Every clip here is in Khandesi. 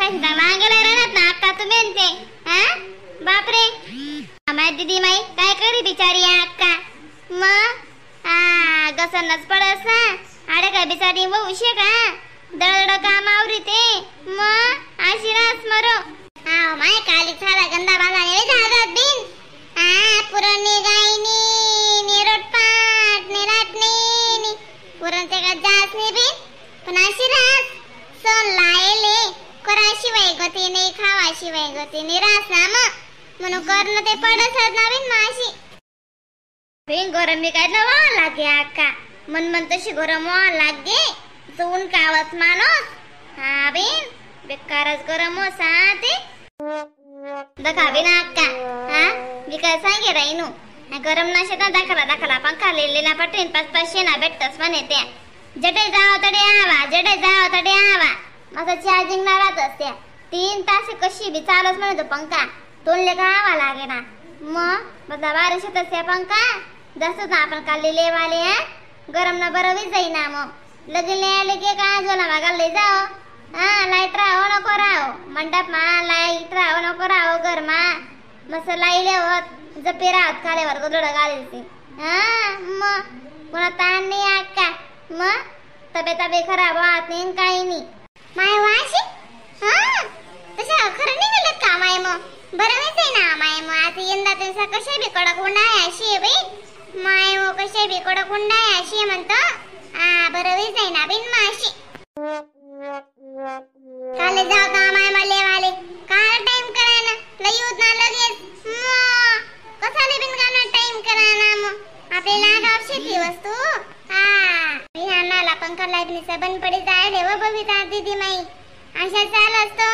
काय चांगला अंगेला राहणार ना अक्का तुम्ही ते. हा बापरे माय दीदी माई काय करी बिचारी अक्का. मग हा गसनच पडस ना अरे काय बिचारी उशे का दळड काम आवरी ते मग अशी रास मरो. हा माय काली सारा गंदा बाजा ने झाडात बिन. हा पुरणी गायनी निरोट पाट निराटनी पुरणचे का जास नाही बिन पण अशी रास सोन लायले कराशिवाय गती नाही खावाशिवाय गती नाही रास ना मग म्हणून करणं ते पडसच ना बिन माशी बिन गरम मी काय नवा लागे अक्का मन मन तशी गरम व्हा लागे चून कावच माणूस. हा बिन बेकारच गरम हो ते दखा बिन अक्का. हा मी काय सांगे राहीनू गरम नशे ना दाखला दाखला पंखा लिहिलेला पटेन 5-500 ना भेटतस म्हणे त्या जडे जाव तडे आवा जडे जाव तडे आवा माझा चार्जिंग ना राहतस त्या 3 तास कशी बी चालच म्हणे तो पंखा तोडले का आवा लागे ना मग बदला बारिश येतच त्या पंखा जसं ना आपण काढले लेवाले. हा गरम ना बरं बी जाईना मग लगीन आले की काय झोला मागायला जाओ. हा लाईट राहो नको राहो मंडप मा लाईट राहो नको राहो घरमा मस्त लाईले होत जपे राहत खालेवर गोदड घालायची. हा मग कोणा ताण नाही अक्का मग तब्येत बी खराब होत नाही काही नाही. माय वाशी हा तशा खरं निघालं का माय मग बरं आहे ना माय मग आता यंदा तसा कशा बी कडक उन्हाळा अशी आहे बाई माय हो कशा बी कडक उन्हाळा अशी म्हणतो. हा बरं आहे ना बिन माशी काले जाऊ का माय मले वाले काय टाइम करा ना लई होत ना लगेच मग कसाले बिन गाणं टाइम करा ना मग आपल्याला गाव शेती वस्तू. हा ह्यानाला पंखा लाईटनी बंद पडी जाय रे व बबिता दीदी माई अशा चाल असतो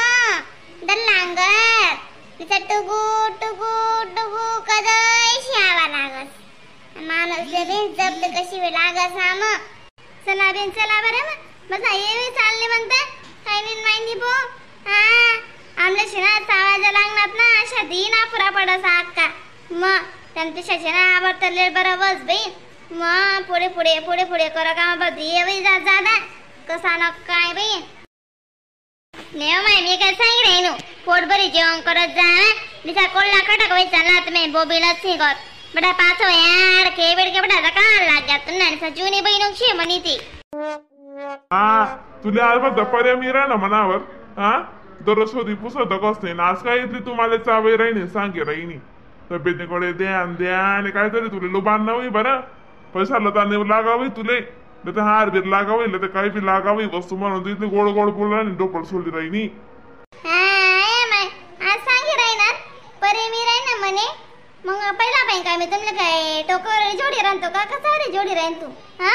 दल्लांगर तिचा टुगू टुगू टुगू कदय आवा लागस माणूस बिन जप्त कशी वेळ लागस. हा मग चला बिन चला बरं मग मग ये चालले म्हणते काही नाही माहिती भो. हा आमल्या शेणा चावायला लागणार ना अशा दीना पुरा पडस अक्का मग त्यांच्या शेणा आवडतले बरं बस बाई मग पुढे पुढे पुढे पुढे करा काम बघ ये जा जादा कसा न काय बाई नेव माय मी काय सांग राहिनो पोटभरी जेवण करत जा निसा कोल्हा खटक वय चालला तुम्ही बोबीला सिंगत बडा पाचो यार के बेड के बडा का लाग्या तुन्ना निसा जुनी बहिणू शे म्हणी ती. हा तुला आज दपाऱ्या मी राह ना मनावर. हा दररोज होती पुसत कस नाही आज काय इथली तुम्हाला चावे राहिनी सांगे राहिनी तब्येतीकडे ध्यान द्या आणि काहीतरी तुला लोबान नव्हे बरं पैसा लता लागावी तुले तर हार बीर लागावी तर काही बी लागावी वस्तू म्हणून तिथली गोड गोड बोलला आणि डोपळ सोडली राहिनी. आज सांगे राहिना परे मी राहीना म्हणे मग पहिला बाई काय मी तुमले काय टोकर जोडी राहतो का कसा रे जोडी राहीन तू. हा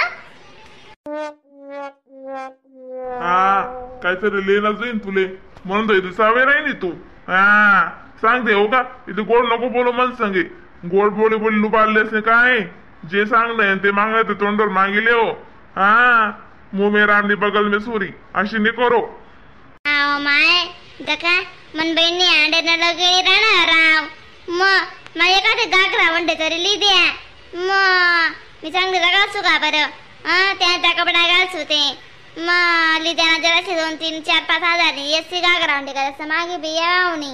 हा काहीतरी लेना जाईन तुले म्हणून तर इथे सावे राहिनी तू. हा सांगते हो का इथे गोड नको बोलू मन सांगे गोड बोली बोली लुबाडलेस नाही काय जे सांगलंय ते मागायचं तोंडवर मागिले हो. हा मुंह में रामनी बगल में सुरी अशी नाही करो. माय दका मन बहिणी आंडे न लगे राहणार राव मग मला एखादे घागरा वंडे तरी ली द्या मग मी चांगली घालसू का बरं. हा त्या कपडा घालसू ते मग लिद्याना जराशे 2 3 4 5 हजार एसी घागरा वंडे करायचं मागे बी यावणी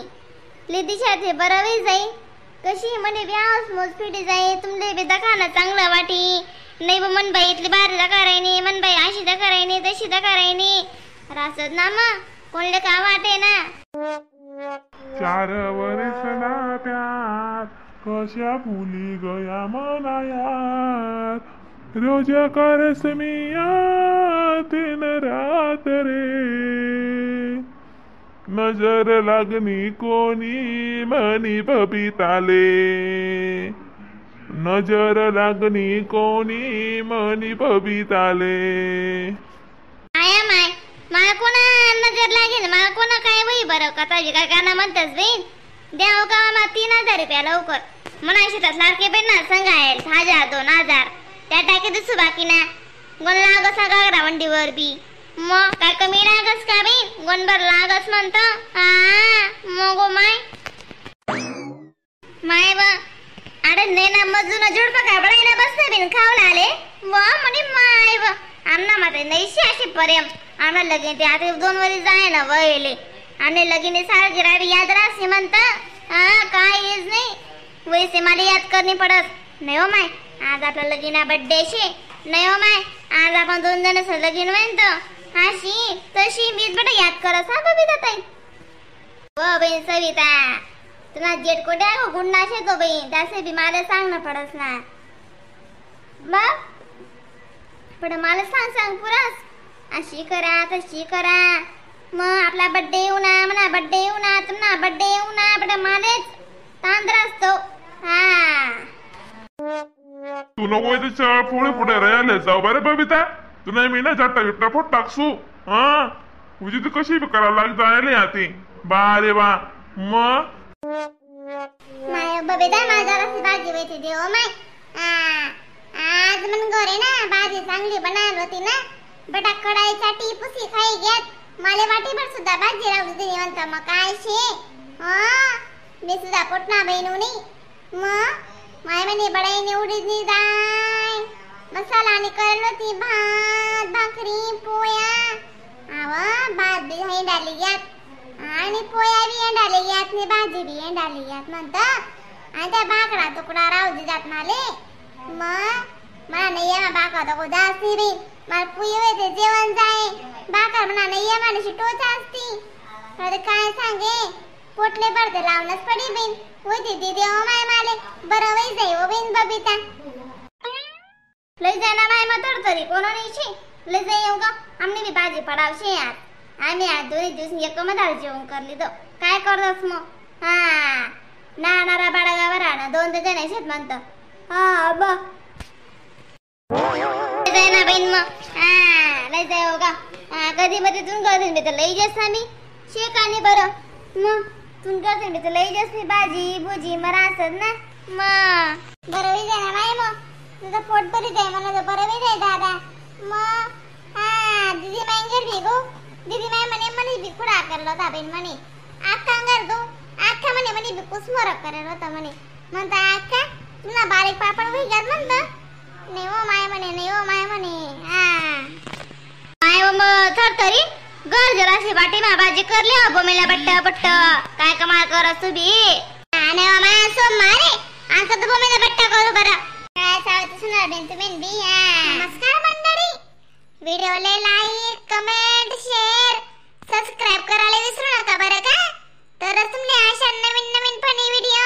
लिदीशा ते बरं बी जाई कशी म्हणे ब्यास मोज फिटी जाई तुमले बी दखाना चांगलं वाटी नाही बा मन बाई इथली भारी दखा राहिनी मन बाई अशी दखा राहिनी तशी दखा राहिनी रासत ना मग कोणले का वाटे ना. 4 वर्षना प्यार कशा भूली गया मना यार रोज करस मिया दिन रात रे नजर लागनी कोणी मनी बबिताले नजर लागनी कोणी मनी बबिताले. आया माय मला कोणा नजर लागेल मला कोणा काय बाई बरं कथा काय का म्हणतेस बहीण द्याव का मला 3000 रुपया लवकर म्हणा शेतात लाडके बहीण ना संग 1000 2000 त्या टाकी दिसू बाकी ना गोन लागस ना घागरा वंडीवर बी मग काय कमी लागस का बहीण गोनभर लागस म्हणतो. हा मग माय माय व अरे नेना मजून जोडपा काय बडायला बसते बिन खावला आले व म्हणे माय व आमना माते नैशी अशी प्रेम आमना लगेन ते आता 2 वरी जाय ना वयले. आमने लगीने सालगिरह बी याद राहसे म्हणता. हा काय येच नाही वैसे मला याद करणी पडत नाही हो माय. आज आपला लगीना बड्डे शे नाही हो माय. आज आपण दोन जण लगीन म्हणतो अशी तशी मीच बेटा याद करस हा बबिता ताई. हो बहीण सविता तुला जेट कोठे आहे गुन्हा शेतो बहीण त्यासे बी मला सांग ना पडस ना मग पण मला सांग सांग पुरास अशी करा तशी करा मग आपला बड्डे येऊ ना म्हणा बड्डे येऊ ना तुम्हाला बड्डे येऊ ना पण मलाच तांदरा असतो. हा तू नको त्याच्या पुढे पुढे राहिले जाऊ बरे बबिता. तुला मी ना जाता बिपटा फोट टाकसू. हा तुझी तू कशी करायला लाग जायला आती बा रे बा. मग माय बबिता माझ्या रस्ते भाजी व्हायची देव माय. आज मन घरी ना भाजी चांगली बनायला होती ना बटा कढाईसाठी पुसी खाई घेत माले वाटीभर सुद्धा भाजी राहू दिली म्हणता. मग काय शे हा मी सुद्धा पोटना बहिणूनी मग माय म्हणे बडाईने उडीदनी दाय मसाला आणि करेल होती भात भाकरी पोया आवा भात बी हेंडाली घ्यात आणि पोया बी हेंडाली घ्यात आणि भाजी बी हेंडाली घ्यात म्हणता. आणि त्या भाकरा तुकडा राहू दिजात माले मग मला नाही ये भाकर तो जास्ती बी मला पुई होते जेवण जाय भाकर म्हणा नाही ये माणशी टोच असती. अरे काय सांगे पोटले भरते लावणच पडी बिन होती दीदी ओ my माले बरं वय जाई ओ बिन बबिता लय जाणार माय मग तर तरी कोणा नाही शे लय जाई येऊ का आमने बी भाजी पडावशे यार. आम्ही आज दोन्ही दिवस एकमत जेवण करली तर काय करतस मग. हा नाणारा बाडागावर राहणार दोन ते जण शेत म्हणतं. हा बा जाय ना बहीण मग. हा लय जाय हो का. हा कधी मध्ये तुन करते मी तर लई जास्त आम्ही शेकाने बरं मग तुन करते मी तर लई जास्त भाजी भुजी मग असत ना मग बरं होई जाय ना माय. मग तुझं पोट बरी जाय मला तर बरं होई जाय दादा मग. हा दीदी माय घर बी गो दीदी माय म्हणे म्हणे बी खुडा करलो होता बहीण म्हणे आक्का घर गो आक्का म्हणे म्हणे बी कुसमोर करेल होता म्हणे म्हणता आक्का तुला बारीक पापड होई घात म्हणतं नाही हो माय म्हणे नाही हो माय म्हणे. हा माय मग थरथरी घर जराशी वाटी मा भाजी करली हो बोमेला बट्ट बट्ट काय कमाल करस तू बी. आणि माय सोमवारी आज तर बोमेला बट्ट करू बरं काय सांगते सुनार बेन तुम्ही बी. नमस्कार मंडळी, व्हिडिओला like comment share subscribe करायला विसरू नका बरं का. तरच तुमने अशा नवीन नवीन फनी व्हिडिओ